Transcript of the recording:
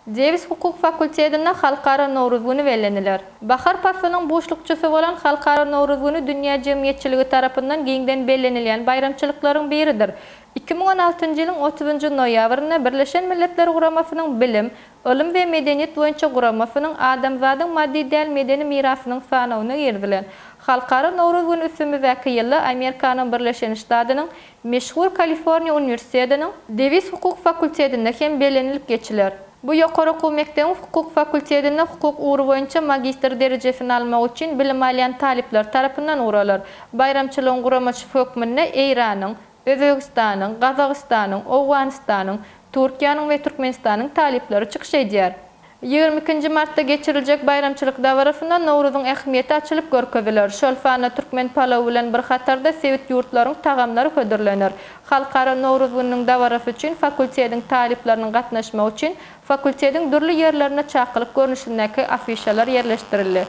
Dewis hukuk fakultetinde Halkara Nowruz güni belleniler. Bahar paslynyň buşlukçysy bolan Halkara Nowruz güni dünýä jemgyýetçiligi tarapyndan giňden bellenilýän baýramçylyklaryň biridir. 2016-njy ýylyň otuzynjy noýabrynda Birleşen Milletler Guramasynyň Bilim, ylym we medeniýet boýunça guramasynyň Adamzadyň maddy däl medeni mirasynyň sanawyna girizilen Halkara Nowruz güni üstümizdäki ýylda Amerikanyň Birleşen Ştadynyň meşhur Kaliforniýa uniwersitetiniň Dewis hukuk fakultetinde hem bellenilip geçiler. Bu ýokary okuw mekdebiň hukuk fakultetinde hukuk ugry boýunça magistr derejesini almak üçin bilim alýan talyplar tarapyndan guralar. Baýramçylygyň guramaçysy hökmünde Eýranyň, Özbegistanyň, Gazagystanyň, Owganystanyň, Türkiýäniň we Türkmenistanyň talyplary çykyş edýär. 22 nji martda geçiriljek baýramçylyk dabarasynda Nowruzyň ähmiýeti açylyp görkeziler. Şol sanda türkmen palawy bilen bir hatarda sebit ýurtlaryň tagamlary hödürlener. Halkara Nowruz gününiň dabarasy üçin fakultetiň talyplarynyň gatnaşmagy üçin fakultetiň dürli ýerlerinde çakylyk görnüşindäki afişalar ýerleşdirildi.